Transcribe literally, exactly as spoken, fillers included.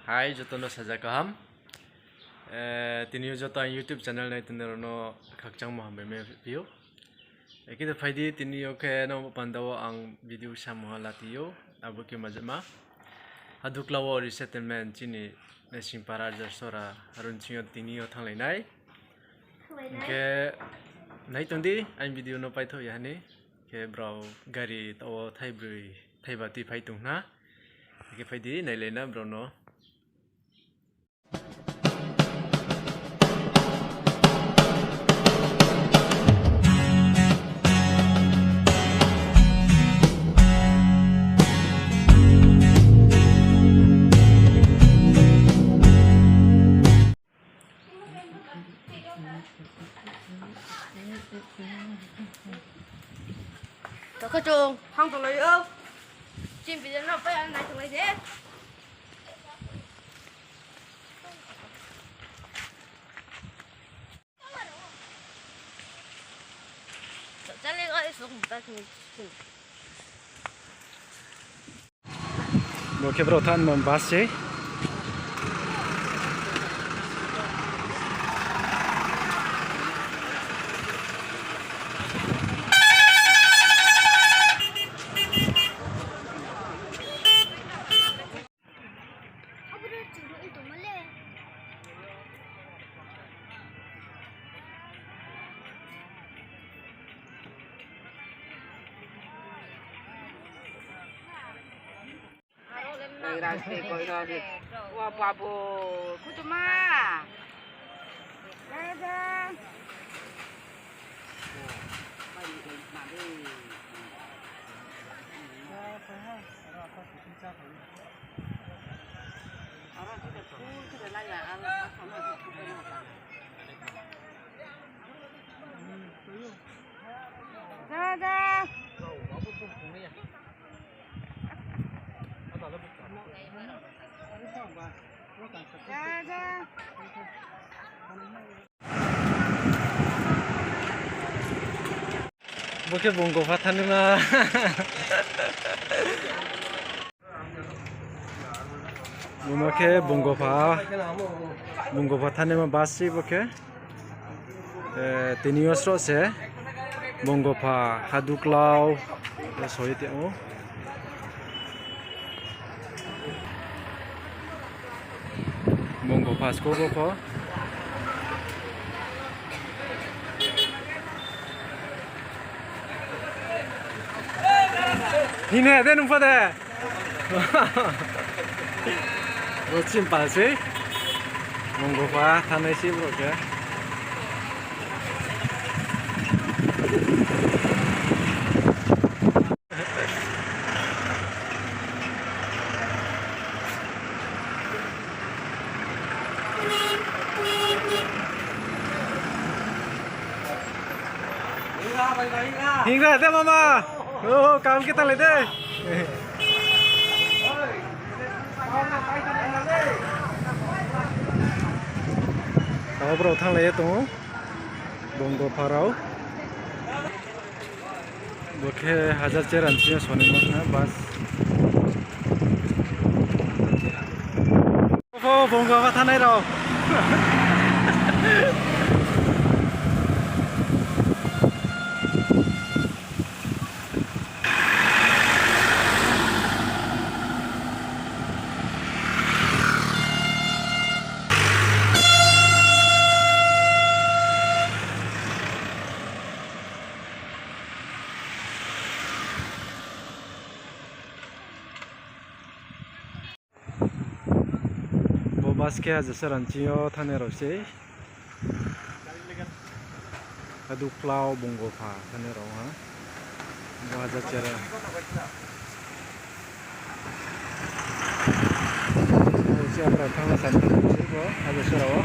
Hai, joto no saja kaham. Eh, tini yo joto ang YouTube channel nai tongnai rao no khakchangmo hambai mai phi ou. Ekhe de phai di, tini yo khe nang panda wo ang video samung ha lati ou, abo khe majama. Hadukla wo resettlement chini Naisingpara Jarsora aro ni sing yo tini yo thannglai nai. Hing khe nai tong di, aini video no paithoh ya ha ni. Khe brao gari taoh wo thaibroi, thaiba tui phai tong na. Hing khe phai di, nailai na brao no. Tokha chung, hang tonglai ou. Chini video no pai ang nai tonglai de. Bo khe brao thanngmo bus se. Koi rasti koi rasti. Wa babu, kutuma. Dada. Dada. Bo khe Bongopha thanngnaima. Bo khe Bongopha, Bongopha thanngnaima bus se bo khe. Eh, tini yo sroh se Bongopha Haduklau soi tong ou. Bongopha school bo pho. Hing ye de nung pho de. Bo chini pal sei. Bongopha thanngnai sei brouh khe. Hingra de mama. O, kam khe thanglai de. Abo brao thanglai ye tong ou. Bongopha rao. Bo khe Hajar Chera ni sing yo sonaima khna bus. Bo Bongopha thanngnai rao. Bo bus khe Hajar Chera ni sing yo thanngnai rao sei. Haduklau Bongopha thanngnai rao ha. Bo Hajar Chera. Bo se abra thanngna san thanng sei bo Hajar Chera wo.